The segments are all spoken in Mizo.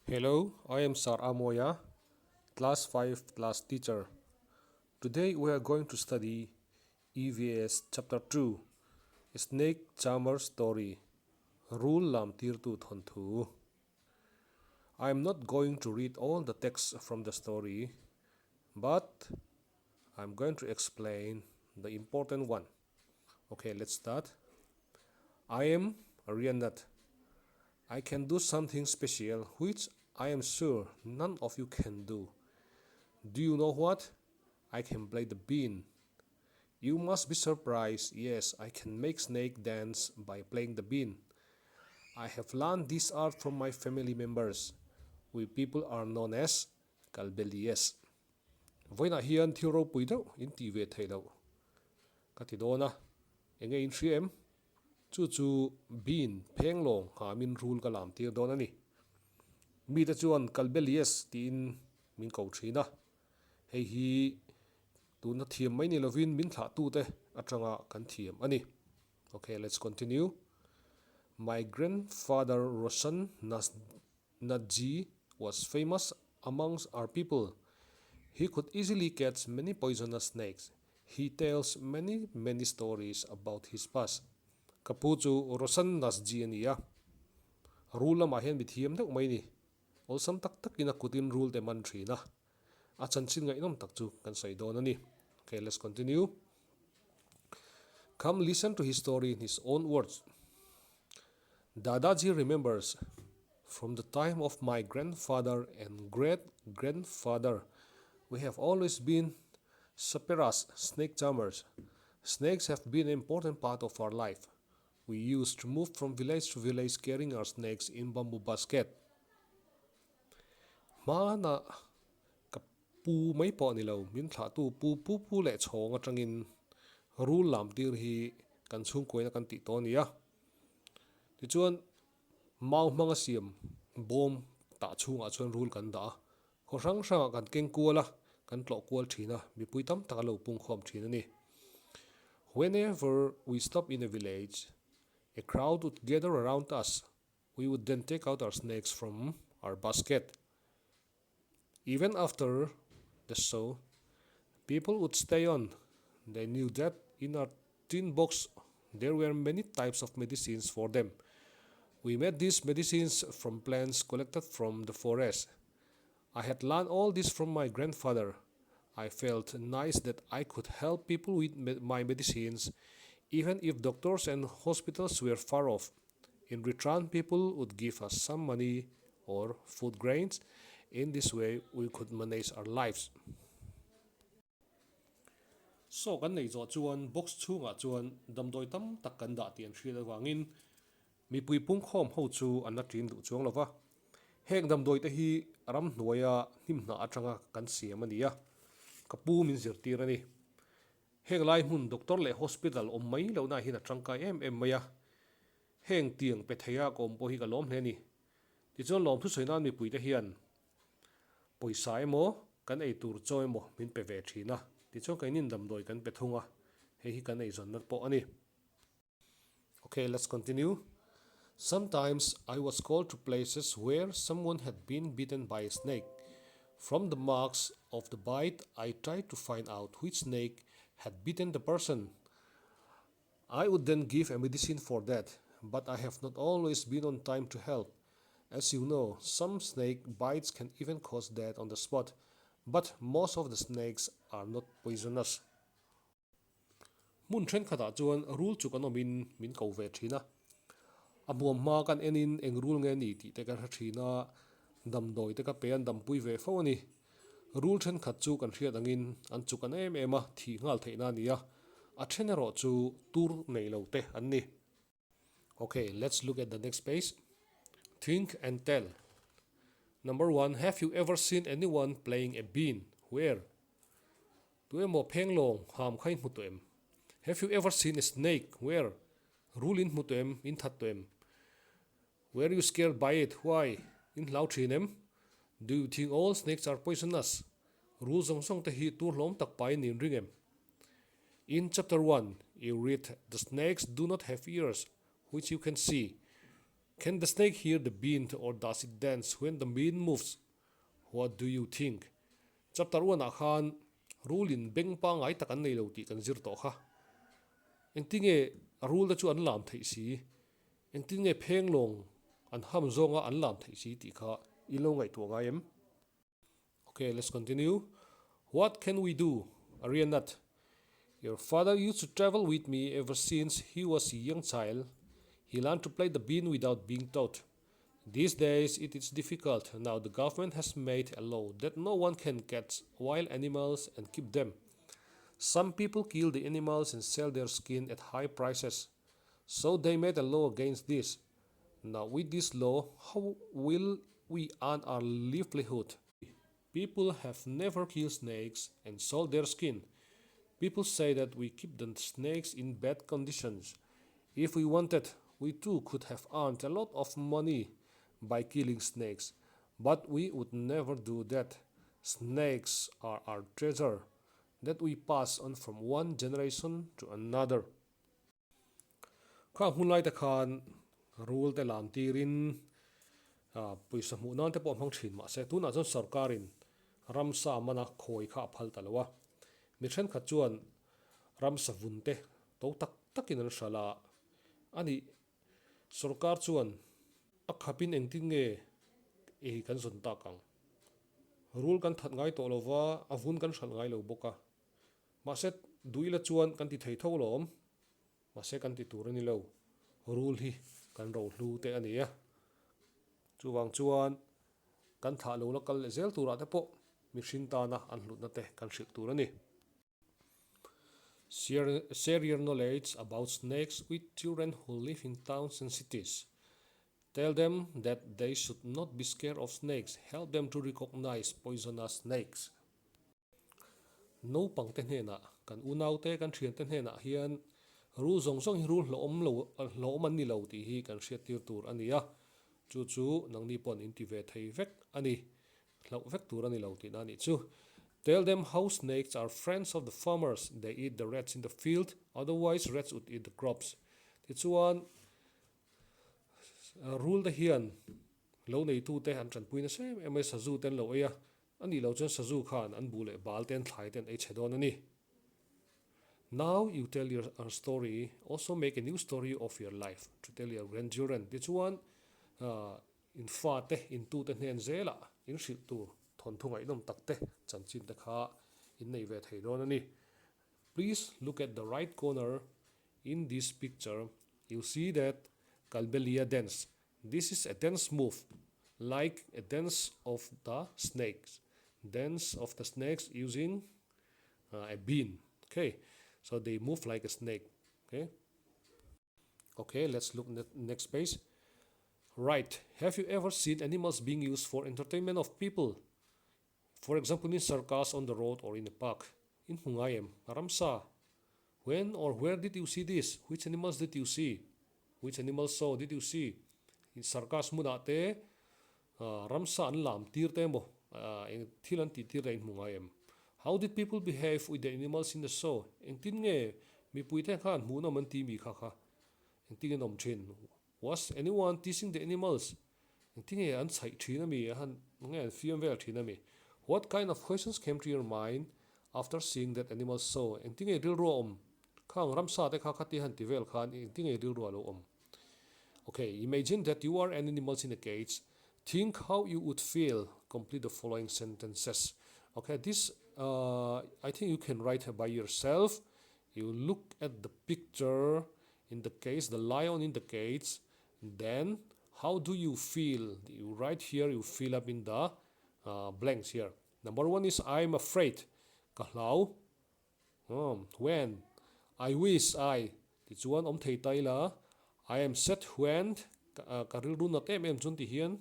Hello, I am Sir Amoya, class 5 class teacher. Today we are going to study EVS chapter 2, Snake Charmer Story, Rul Lam Tirtu Thonthu. I am not going to read all the text from the story, but I am going to explain the important one. Okay, let's start. I am Rianat. I can do something special which I am sure none of you can do. Do you know what? I can play the bean. You must be surprised. Yes, I can make snake dance by playing the bean. I have learned this art from my family members. We people are known as Kalbelias. Vawiinah hian thil ropui deuh in ti ve thei loh ka ti dawn a, enge in hria em? Chu chu bean pheng lawng nghamin rul ka lam tir dawn a ni. Mite chuan Kalbelias tiin min ko thin a, hei hi tuna thiam mai ni lovin min thlahtute atanga kan thiam a ni. Okay, let's continue. My grandfather Roshan Nathji was famous amongst our people. He could easily catch many poisonous snakes. He tells many, many stories about his past. Ka pu chu Roshan Nathji a ni a. Rul lamah hian mi thiam deuh mai ni. Awlsam tak takin a kutin rul te man thin a. A chanchin ngaihnawm tak chu kan sawi dawn a ni. Okay, let's continue. Come listen to his story in his own words. Dadaji remembers from the time of my grandfather and great grandfather we have always been saperas, snake charmers. Snakes have been an important part of our life. We used to move from village to village carrying our snakes in bamboo basket. Hmana ka pu mai pawh ni lo, min thlahtu pu pu pu leh chhawng atangin rul lam tir hi kan chhungkuaina kan tih tawh a ni a. Tichuan mau hmanga siam bawm tah chhungah chuan rul kan dah a, khaw hrang hrangah kan keng kual a, kan tlawh kual thin a, mipui tam tak an lo pung khawm thin a ni. Whenever we stop in a village, a crowd would gather around us. We would then take out our snakes from our basket. Even after the show, people would stay on. They knew that in our tin box there were many types of medicines for them. We made these medicines from plants collected from the forest. I had learned all this from my grandfather. I felt nice that I could help people with my medicines, even if doctors and hospitals were far off. In return, people would give us some money or food grains. In this way, we could manage our lives. Saw kan nei zawh chuan box chhungah chuan damdawi tam tak kan dah tih an hriat avangin mipui pungkhawm ho chu an la ṭin duh chuang lo va. Heng damdawi te hi ramhnuaia hnimhnah atanga kan siam a ni a, ka pu min zirtir a ni. Heng lai hmun doctor leh hospital awm mai lohna hian a tangkai em em mai a, heng tiang pe theia ka awm pawh hi ka lawm hle a ni. Tichuan lawmthu sawi nan mipuite hian pawisa emaw kan ei tur chaw emaw min pe ve thin a, tichuan keinin damdawi kan pe thung a, hei hi kan eizawnna pawh a ni. Okay, let's continue. Sometimes I was called to places where someone had been bitten by a snake. From the marks of the bite, I tried to find out which snake had bitten the person. I would then give a medicine for that, but I have not always been on time to help. As you know, some snake bites can even cause death on the spot, but most of the snakes are not poisonous. Hmun thenkhatah chuan rul chu kan awmin min ko ve thin a, a hmuam hma kan enin eng rul nge ni tih te kan hre thin a, damdawi te ka pe an dampui ve fo a ni. Rul thenkhat chu kan hriat angin an chuk an em em a, thih nghal theihna a ni a, a then erawh chu tur nei lo te an ni. Ok, let's look at the next page. Think and tell. Number one, have you ever seen anyone playing a bean? Where? Tu emaw pheng lawng ham kha in hmu tawh em? Have you ever seen a snake? Where? Rul in hmu tawh em? In that tawh em? Were you scared by it? Why? In hlau thin em? Do you think all snakes are poisonous? Rul zawng zawng te hi tur hlawm tak pain in ring em? In chapter one, you read the snakes do not have ears, which you can see. Can the snake hear the bean or does it dance when the bean moves? What do you think? Chapter one ah khan rul in beng pangngai tak an nei lo tih kan zir tawh kha. Engtinge a rul te chu an lam theih si? Engtinge phenglawng an ham zawnga an lam theih si tih kha i lo ngaihtuah ngai em? Okay, let's continue. What can we do? Arianat, your father used to travel with me ever since he was a young child. He learned to play the bean without being taught. These days it is difficult. Now the government has made a law that no one can catch wild animals and keep them. Some people kill the animals and sell their skin at high prices. So they made a law against this. Now with this law, how will we earn our livelihood? People have never killed snakes and sold their skin. People say that we keep the snakes in bad conditions. If we wanted, we too could have earned a lot of money by killing snakes. But we would never do that. Snakes are our treasure that we pass on from one generation to another. Khang hun laite khan rul te lam tirin pawisa hmuh nan te pawh a hmang thin mahse tunah chuan sorkarin ramsa mana khawi kha a phal ta lo a, mi thenkhat chuan ramsa vun te to tak takin an hralh a, a nih sorkar chuan a khapin engtin nge ei kan zawn tak ang? Rul kan that ngai tawh lova a vun kan hralh ngai lo bawk a. Mahse, duh ila chuan kan ti thei tho lawm. Mahse, kan ti tur a ni lo. Rul hi kan rohlu te a ni a. Chuvang chuan kan thlah lo la kal leh zel turah te pawh mihring tana an hlutna te kan hrilh tur a ni. Share your knowledge about snakes with children who live in towns and cities. Tell them that they should not be scared of snakes. Help them to recognize poisonous snakes. Naupangte hnenah, kan unaute, kan thiante hnenah hian rul zawng zawng hi rul hlawhawm lo, hlawhawm an ni lo tih hi kan hriattir tur a ni a. Chu chu nangni paw'n in ti ve thei vek a ni. Hlauh vek tur a ni lo tihna a nih chu. Tell them how snakes are friends of the farmers, they eat the rats in the field, otherwise rats would eat the crops. Tichuan, rul te hian lo neitute an tanpui nasa em em a, sazu te an lo ei a, A nih loh chuan sazu khan an buh leh bal te an thlai te an ei chhe dawn a ni. Now you tell your story, also make a new story of your life to tell your grandchildren tichuan in fate, in tute hnen zelah in hrilh tur thawnthu ngaihnawm tak te chanchin te kha in nei ve thei dawn a ni. Please look at the right corner in this picture, you see that Kalbelia dance This is a dance move, like a dance of the snakes, dance of the snakes using a bean, okay, so they move like a snake, okay. Okay, let's look at next page. Right, have you ever seen animals being used for entertainment of people? For example, in circus, on the road or in a park. In hmu ngai em? Ramsa. When or where did you see this? Which animals did you see? Which animals saw did you see? Circus hmunah te ramsa an lam tir te emaw eng thil an tih tir te in hmu ngai em? How did people behave with the animals in the show? Engtin nge mipui te khan hmuhnawm an ti mi kha kha? Engtin nge an awm thin? Was anyone teasing the animals? Engtinge an chhaih thin a mi? A han nge an fiam vel thin a mi? What kind of questions came to your mind after seeing that animal show? Engtinge rilru a awm? Khang ramsa te kha khati han ti vel khan engtinge rilru a lo awm? Okay, imagine that you are an animals in a cage. Think how you would feel. Complete the following sentences. Okay, this uh, I think you can write by yourself. You look at the picture in the cage, the lion in the cage, then how do you feel? You write here, you fill up in the uh, blanks here. Number one is I'm afraid. Ka hlau. Um, when? I wish I. Tichuan awm thei ta ila. I am sad when. Ka, ka rilru nat em em chuan ti hian.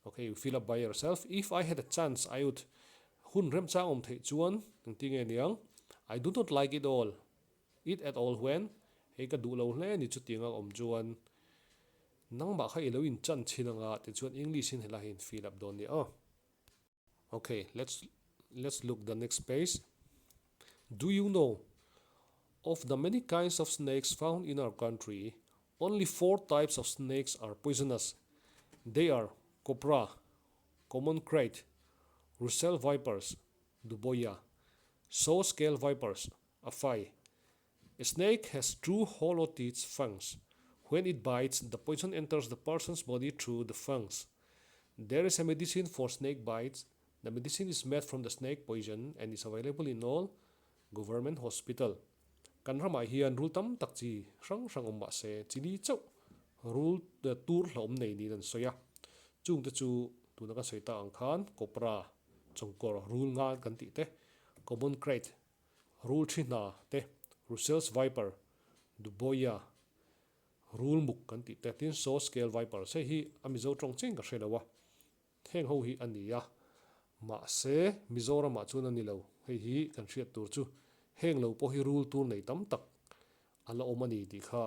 Okay, you fill up by yourself. If I had a chance, I would. Hun remchang awm theih chuan engtin nge niang? I do not like it all. It at all when, hei ka duh lo hle ni chutiang a awm chuan nangmah kha i lo in chan chhin anga tichuan English in helai hi in fill up dawn nia aw. Ok, let's let's look the next page. Do you know of the many kinds of snakes found in our country? Only four types of snakes are poisonous. They are cobra, common krait, Russell vipers, Duboya, saw scale vipers, Afai. A snake has two hollow teeth fangs. When it bites, the poison enters the person's body through the fangs. There is a medicine for snake bites. The medicine is made from the snake poison and is available in all government hospital. Kan ramah hian rul tam tak chi hrang hrang awm mah se, chili chauh rul tur hlauhawm nei niin an sawi a. Chungte chu tuna kan sawi tak ang khan cobra, chawngkawr, rul ngan kan tih te, common krait, rul thi hna te, Russell's viper, Duboia, rul muk kan tih te, tin saw scale viper, hei hi a Mizo tawng chiang ka hre lo a, Heng ho hi a ni a, mahse Mizoramah chuan a ni lo. Hei hi kan hriat tur chu heng lo pawh hi rul tur nei tam tak a la awm a ni tih kha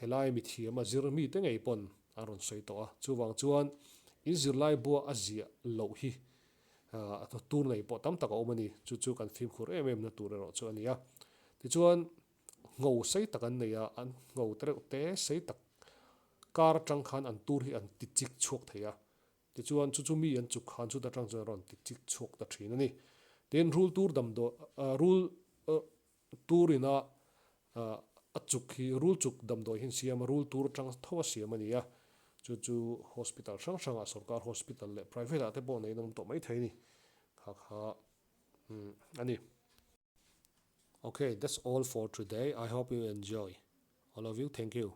helai mithiam a zir mite ngei pawn an rawn sawi tawh a. Chuvang chuan in zirlai bua a ziah loh hi tur nei pawh tam tak a awm a ni. Chu chu kan fimkhur em em na tur erawh chu a ni a. Tichuan ngho sei tak an nei a, an ngho te reuh te sei tak kar atang khan an tur hi an ti chik chhuak thei a, tichuan chu chu mi an chuk khan chuta tang chuan a rawn ti chik chhuak ta thin a ni. Tin, rul tur damdawi rul tur ina a chuk hi rul chuk damdawi hi an siam a, rul tur atang tho a siam a ni a, chu chu hospital hrang hrangah sorkar hospital leh private ah te pawh nei an awm tawh maithei a ni, kha kha a ni. Okay, that's all for today. I hope you enjoy. All of you, thank you.